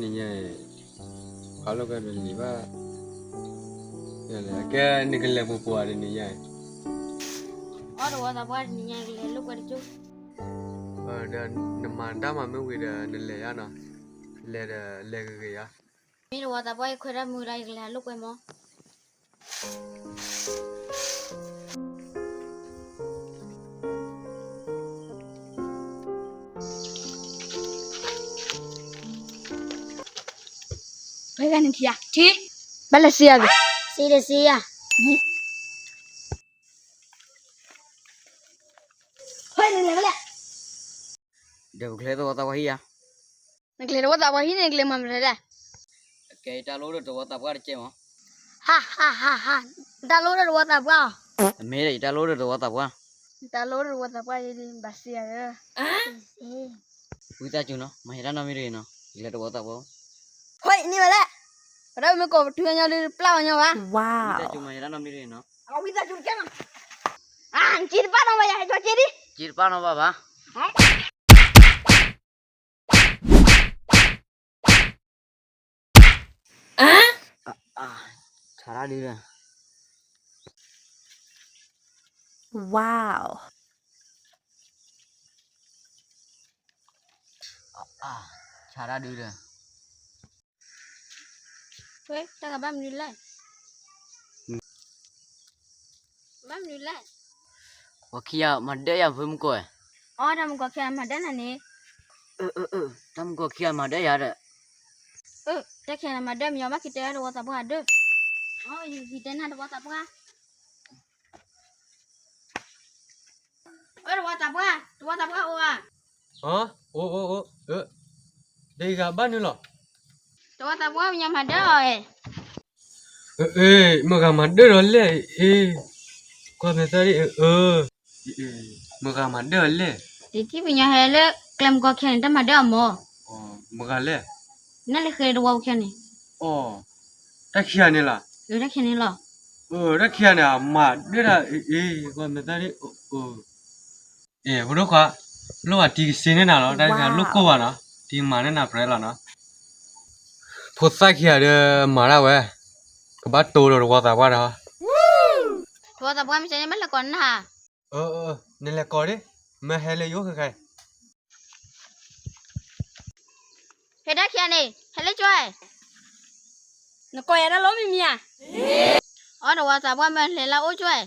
နံၤညါအံၤ ပှၤလိာ်ကွဲတလံၤဘၣ်. ကဲ နကလဲၤပှဲၤပှဲၤဧါ တနံၤညါအံၤ. အီ တဝီသးပှၢ် တနံၤညါအံၤကလဲၤလိာ်ကွဲတကၠိ. ဒီးနမၤတၢ်မၤမ့ၢ်ဝံၤဒီး နလဲၤယါနီၤ, လဲၤဒီးလဲၤဂ့ၤဂ့ၤယါ. မ့ၢ်တဝီသးပှၢ် ယခွဲးတၢ်မုာ်ဒီး ယကလဲၤလိာ်ကွဲမး. ဖဲဂၤန့ၣ်ထံၣ်ဧါ, ထံၣ်, ဘၣ်လဲၤစ့ယၤ, စ့ဒီးစ့ယၤ, ဟဲနလဲၤဘၣ်လဲၣ်. ဒီးပကလဲၤတဝီသးပှၢ်ဟံၣ်ဧါ. နကလဲၤတဝီသးပှၢ်ဟံၣ်န့ၣ် နကလဲၤမၤမနုၤလဲၣ်. ကဲ ယတၢ်လိၣ်ဒီးတဝီသးပှၢ်တကဲမး. ဟါဟါဟါဟါ, နတၢ်လိၣ်ဒီးတဝီသးပှၢ်ဧါ. အမ့ၢ်ဒီး ယတၢ်လိၣ်ဒီးတဝီသးပှၢ်. နတၢ်လိၣ်ဒီးတဝီသးပှၢ် ယဘၣ်စ့ယၤဧၢ. ဝံသးစူၤနီၤ မၤဟဲတၢ်နီတမံၤတဂ့ၤနီၤ, ယလဲၤတဝီသးပှၢ်. ဟဲနံၤဘၣ်လဲၣ်, ပဒၣ်မ့ၢ်ကိးပတုၤညီဒီး ပျၢ်ဝဲညီဘၣ်. ဝံသးစူၤ မၤဟဲတၢ်နီတမံၤတဂ့ၤနီၤ. ဝံသးစူၤတကဲမး. နစ့တပၢ်နီၤဘၣ်ယၤ, ဟဲကၠီစ့ဒံး. စ့တပၢ်နီၤဘၣ်ဘၣ်. ဆါတၢ်ဒုးဒီး, wow, ဆါတၢ်ဒုးဒီး. ဝဲ တၢ်ဂၤဘၣ်မနုၤလဲၣ်, ဘၣ်မနုၤလဲၣ်. ပှၤခံဂၤမၤဒၢယၤ ဖုမုၢ်ကိၢ်. အီ တၢ်မုၢ်ကိၢ်ခံဂၤမၤဒၢနၤန့ၣ်. တၢ်မုၢ်ကိၢ်ခံဂၤမၤဒၢယၤဒီး. တၢ်ခံဂၤန့ၣ်မၤဒၢမညီ ဘၣ်က့ၤတဲတဝီသးပှၢ်ဒၢ. အီ ယက့ၤတဲနၤတဝီသးပှၢ်. အၢ တဝီသးပှၢ်, တဝီသးပှၢ်အိၣ်ဧါ. အိၣ်အိၣ်အိၣ်, ဒ်ဂၤဘၣ်နုၤလီၤ. တဝီသးပှၢ် မညီမၤဒၢအီၤ. အ့ မ့ၢ်ဂၤမၤဒၢဒီးလဲၣ်, အ့ ကွၢ်မဲာ်သၣ်ဒ်, မ့ၢ်ဂၤမၤဒၢအီၤလဲၣ်. ဒ်ထံၣ်ပညီဟဲလၢကျဲမုၢ်ကီၢ်ခံဂၤန့ၣ် တၢ်မၤဒၢအီၤမး. မ့ၢ်ဂၤလဲၣ်. နလဲၤဃဲတဝီပူၤခံဂၤန့ၣ်. တၢ်ခံဂၤန့ၣ်လီၤ. တၢ်ခံဂၤန့ၣ်လီၤ. တၢ်ခံဂၤန့ၣ် အမၤဒၢတၢ်, အ့ ကွၢ်မဲာ်သၣ်ဒ်, အ့ ဖိဒိၣ်ခွါ, လိၣ်ဘၣ်တံၤကစ့န့ၢ်နၤလီၤ, တၢ်တခါလိၣ်ကိၢ်ဘၣ်နီၤ, တံၤမၤန့ၢ်နၤပြဲလီၤနီၤ. ဖိသၣ်ခံဂၤဒီးမၤတၢ်ဝဲ, ကဘၣ်တိၤဒီးတဝီသးပှၢ်ဒီး. တဝီသးပှၢ် မ့ၢ်စ့ၢ်န့ၣ် မ့ၢ်လဲၤကိးနၤ. နလဲၤကိးဒ်, မ့ၢ်ဟဲလၢယအိၣ်ခဲခါအံၤ. ဟဲဒၣ်ခံဂၤန့ၣ် ဟဲလၢကၠိဧါ. နကိးယၤတၢ်လိၣ်မံၤမံၤဧါ. အီ တဝီသးပှၢ် မ့ၢ်လဲၤလၢအိၣ်ကၠိဧါ.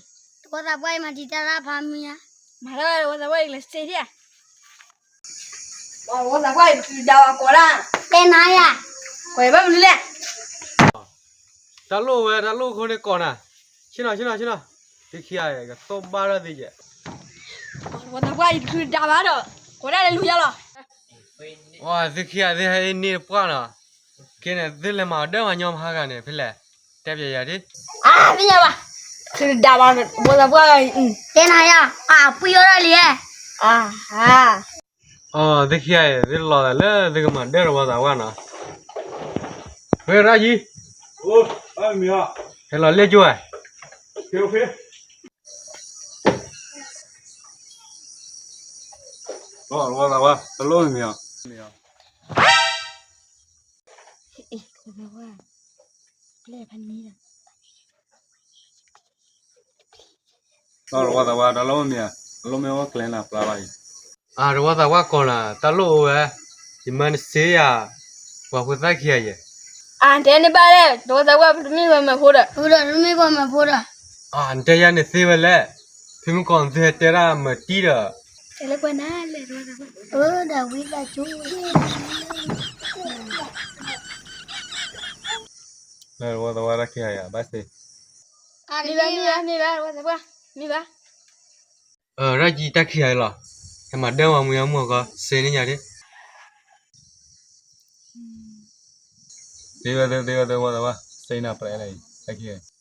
တဝီသးပှၢ် ယမၤတံာ်တာ်တၢ်ဖးမံၤဧါ. မၤတၢ်ဝဲ တဝီသးပှၢ် ယကလဲၤစ့ဒံဧါ. တဝီသးပှၢ် ယတချုးဒၣ်ဝဲကိးဒၣ်, တဲနၤယၤ, ကိးယၤဘၣ်မနုၤလဲၣ်. တၢ်လိၣ်ဝဲ တၢ်လိၣ်ခိၣ်န့ၣ်ကိးနၤ, ဆ့ၣ်နီၤ ဆ့ၣ်နီၤ ဆ့ၣ်နီၤ, သုခံဂၤ ကတိၢ်ဘၣ်ထီၣ်သ့ကဲး. တဝီသးပှၢ် ယတချုးဒၣ်ဘၣ်ဒီး, ကိးဒၣ်လၢလူၤယၤလီၤ. ဝဲ သုခံဂၤ သုဟဲအံၤန့ၢ်တပှၢ်နီၤ, ခဲန့ၣ် သုလဲၤမၤဒၢမၤညီမဟါဂၤန့ၣ် ဖဲလဲၣ်, တဲပျဲယၤဒ်. အါ သ့ၣ်ညါဘၣ်, တချုးဒၣ်ဘၣ် တဝီသးပှၢ်, တဲနၤယၤ, အပှံၢ်အီၣ်ဒၣ်လံ, အါဟါ. အီ သုခံဂၤအံၤ သုလီၤသးလၢသုကမၤဒၢတဝီသးပှၢ်နီၤ. ဝဲရၣ်ယံၤ, ဟဲလီၤလၢကၠိဧါ. တဝီသးပှၢ် တၢ်လိၣ်မံၤမံၤဧါ. တဝီသးပှၢ် တၢ်လိၣ်မံၤမံၤဧါ, တလိၣ်မ့ၢ်အိၣ်ကျဲနၤပျါလီၤအံၤ. အါ တဝီသးပှၢ်ကိးနၤ, တၢ်လိၣ်အိၣ်ဝဲ, ယမၤနစ့ယၤ, ပှၤဖိသၣ်ခံဂၤယဲ. အါ တဲန့ၢ်ဘၣ်လဲၣ်, တဝီသးပှၢ် ပတမ့ၢ်ပှၤမၢဖိဒီး, ပတမ့ၢ်ပှၤမၢဖိဒီး. အါ နတဲယၤန့ၣ်သ့ဝဲလဲၣ်, ဖဲမုၢ်ကီၢ်သုဟဲတဲဒၣ်မၤတံၢ်ဒီး. တဲလၢကွၢ်နၤလဲၣ်, တဝီသးပှၢ်, အၢ ဒီးဝံသးစူၤ တဝီသးပှၢ် တၢ်ခံဂၤယၤ ဘၣ်စ့. မ့ၢ်ဘၣ်, မ့ၢ်ဘၣ်, တဝီသးပှၢ်, မ့ၢ်ဘၣ်. အၢ ရၣ်ယံၤ တၢ်ခံဂၤအံၤလီၤ, ဟဲမၤဒၢမၤမူယါမူအဂီၢ် စ့န့ၢ်ယၤဒ်. သ့ဝဲသ့ သ့ဝဲသ့ တဝီသးပှၢ် စ့နၤပြဲလီၤအံၤ တၢ်ခံဂၤ.